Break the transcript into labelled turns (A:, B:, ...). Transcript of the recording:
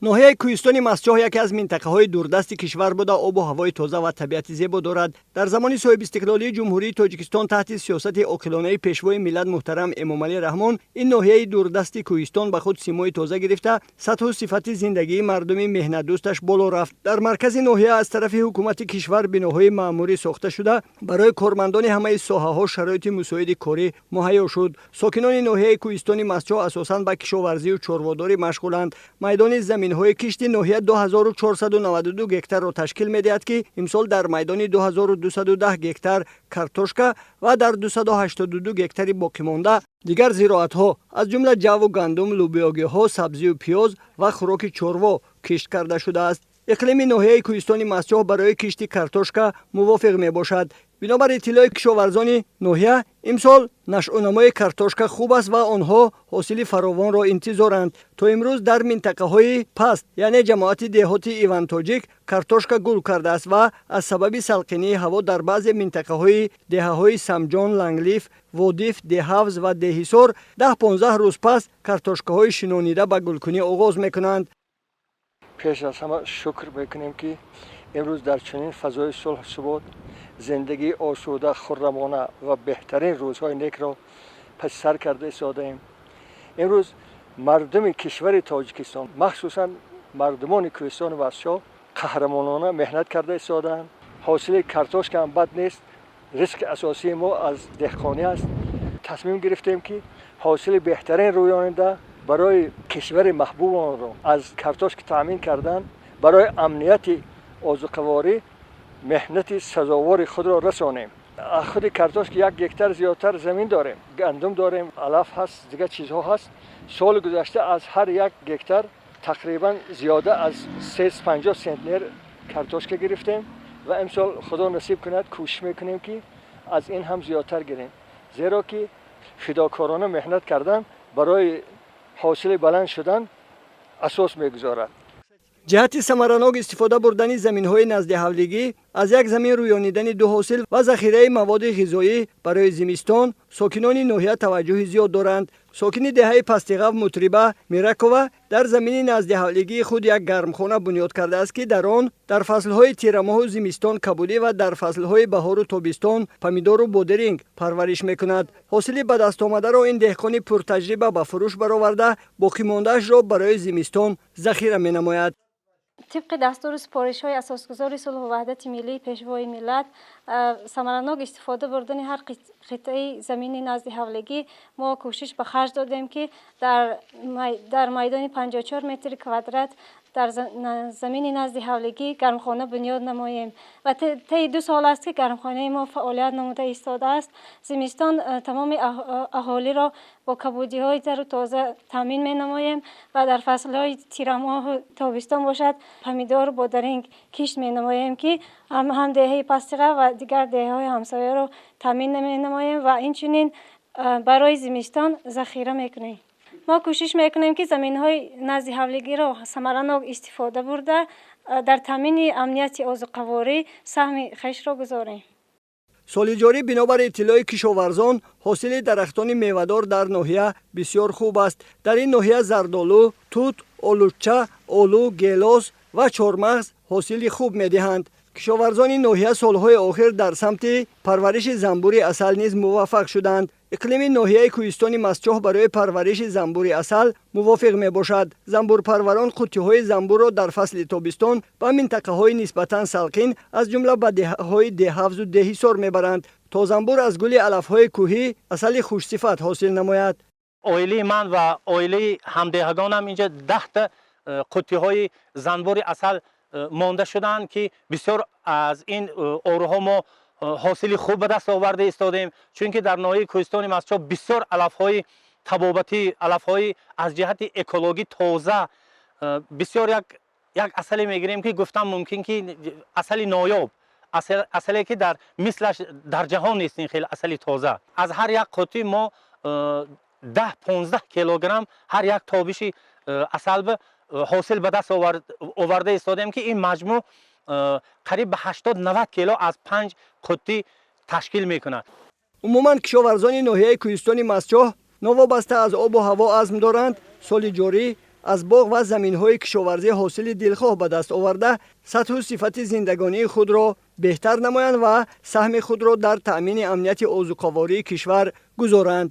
A: Ноҳияи Кӯҳистони Мастчоҳ яке аз минтақаҳои дурдасти кишвар буда, обу ҳавои тоза ва табиати зебо дорад. Дар замони соҳибистиқлолии Ҷумҳурии Тоҷикистон таҳти сиёсати оқилонаи Пешвои миллат муҳтарам Эмомалӣ Раҳмон ин ноҳияи дурдасти кӯҳистон ба худ симои тоза гирифта, сатҳу сифати зиндагии мардуми меҳнатдӯсташ боло рафт. Дар маркази ноҳия аз тарафи ҳукумати кишвар биноҳои маъмурӣ сохта шуда, барои кормандони ҳамаи соҳаҳо шароити мусоиди корӣ муҳайё шуд. Сокинони ноҳияи Кӯҳистони Мастчоҳ асосан ба кишоварзию чорводорӣ машғуланд. Майдони заминҳои кишти ноҳия 2492 гектарро ташкил медиҳад, ки имсол дар майдони 2210 гектар картошка ва дар 282 гектари боқимонда дигар зироатҳо, аз ҷумла ҷаву гандум, лӯбиёгиҳо, сабзию пиёз ва хӯроки чорво кишт карда шудааст. Иқлими ноҳияи Кӯҳистони Мастчоҳ барои кишти картошка мувофиқ мебошад. Бинобар иттилои кишоварзони ноҳия, имсол нашъунамои картошка хуб аст ва онҳо ҳосили фаровонро интизоранд. То имрӯз дар минтақаҳои паст, яъне ҷамоати деҳоти Ивантоҷик, картошка гул кардааст ва аз сабаби салқинии ҳаво дар баъзе минтақаҳои деҳаҳои Самҷон, Ланглиф, Водиф, Деҳавз ва Деҳисор 10-15 рӯз пас картошкаҳои шинонида ба гулкунӣ оғоз мекунанд.
B: Пеш аз ҳама шукр мекунем, ки имрӯз дар чунин фазои сулҳу субот, зиндагии осуда, хуррамона ва беҳтарин рӯзҳои некро паси сар карда истодаем. Имрӯз мардуми кишвари Тоҷикистон, махсусан мардумони Кӯҳистони Мастчоҳ, қаҳрамонона меҳнат карда истодаанд. Ҳосили картошка ҳам бад нест. Ризқи асосии мо аз деҳқонӣ аст. Тасмим гирифтем, ки ҳосили беҳтарин рӯёнида, барои кишвари маҳбубонро аз картошка таъмин кардан, барои амнияти озуқаворӣ меҳнати сазовори худро расонем. Аз худи картошка 1 гектар зиёдтар замин дорем, гандум дорем, алаф ҳаст, дигар чизҳо ҳаст. Соли гузашта аз ҳар 1 гектар тақрибан зиёда аз 350 центнер картошка гирифтем ва имсол, Худо насиб кунад, кӯшиш мекунем, ки аз ин ҳам зиёдтар гирем, зеро ки фидокорона меҳнат кардан барои ҳосили баланд шудан асос мегузорад.
A: Ҷиҳати самаранок истифода бурдани заминҳои наздиҳавлигӣ, аз як замин рӯёнидани ду ҳосил ва захираи маводи ғизоӣ барои зимистон сокинони ноҳия таваҷҷӯҳи зиёд доранд. Сокини деҳаи Пастиғав Мутриба Миракова дар замини наздиҳавлигии худ як гармхона бунёд кардааст, ки дар он дар фаслҳои тирамоҳу зимистон кабудӣ ва дар фаслҳои баҳору тобистон помидору бодиринг парвариш мекунад. Ҳосили ба дастомадаро ин деҳқони пуртаҷриба ба фурӯш бароварда, боқимондаашро барои зимистон захира менамояд.
C: Тибқи дастуру супоришҳои Асосгузори сулҳу ваҳдати миллӣ, Пешвои миллат, самаранок истифода бурдани ҳар қитъаи замини назди ҳавлигӣ, мо кӯшиш ба харҷ додем, ки дар майдони 54 метри квадрат дар замини назди ҳавлигӣ гармхона бунёд намоем ва тайи 2 сол аст, ки гармхонаи мо фаъолият намуда истодааст. Зимистон тамоми аҳолиро бо кабудиҳои тару тоза таъмин менамоем ва дар фаслҳои тирамоҳу тобистон бошад, помидору бодиринг кишт менамоем, ки ҳам деҳаи Пастиға ва дигар деҳаҳои ҳамсояро таъмин менамоем ва инчунин барои зимистон захира мекунем. Мо кӯшиш мекунем, ки заминҳои назди ҳавлигиро самаранок истифода бурда, дар таъмини амнияти озуқаворӣ саҳми хешро гузорем.
A: Соли ҷорӣ, бинобар иттилои кишоварзон, ҳосили дарахтони мевадор дар ноҳия бисёр хуб аст. Дар ин ноҳия зардолу, тут, олуча, олу, гелос ва чормағз ҳосили хуб медиҳанд. Кишоварзони ноҳия солҳои охир дар самти парвариши занбури асал низ муваффақ шуданд. Иқлими ноҳияи Кӯҳистони Мастчоҳ барои парвариши занбури асал мувофиқ мебошад. Занбурпарварон қуттиҳои занбурро дар фасли тобистон ба минтақаҳои нисбатан салқин, аз ҷумла ба деҳаҳои Деҳавзу Деҳисор мебаранд, то занбур аз гули алафҳои кӯҳӣ асали хушсифат ҳосил намояд.
D: Оилаи ман ва оилаи ҳамдеҳагонам инҷа 10-та қуттиҳои занбури асал монда шуданд, ки бисёр аз ин оруҳо мо ҳосили хуб ба даст оварда истодем, чунки дар ноҳияи Кӯҳистони Мастчоҳ бисёр алафҳои табобатӣ, алафҳои аз ҷиҳати экологӣ тоза, бисёр як асале мегирем, ки гуфтам мумкин, ки асали ноёб, асале, ки дар мислаш дар ҷаҳон нест. Ин хел асали тоза аз ҳар як қуттӣ мо 10-15 килограмм ҳар як тобиши асал ҳосил ба даст оварда истодем, ки ин маҷмӯъ қариб ба 80-90 кило аз панҷ қуттӣ ташкил мекунад.
A: Умуман, кишоварзони ноҳияи Кӯҳистони Мастчоҳ новобаста аз обу ҳаво азм доранд соли ҷорӣ Аз боғ ва заминҳои кишоварзӣ ҳосили дилхоҳ ба даст оварда, сатҳу сифати зиндагонии худро беҳтар намоянд ва саҳми худро дар таъмини амнияти озуқавории кишвар гузоранд.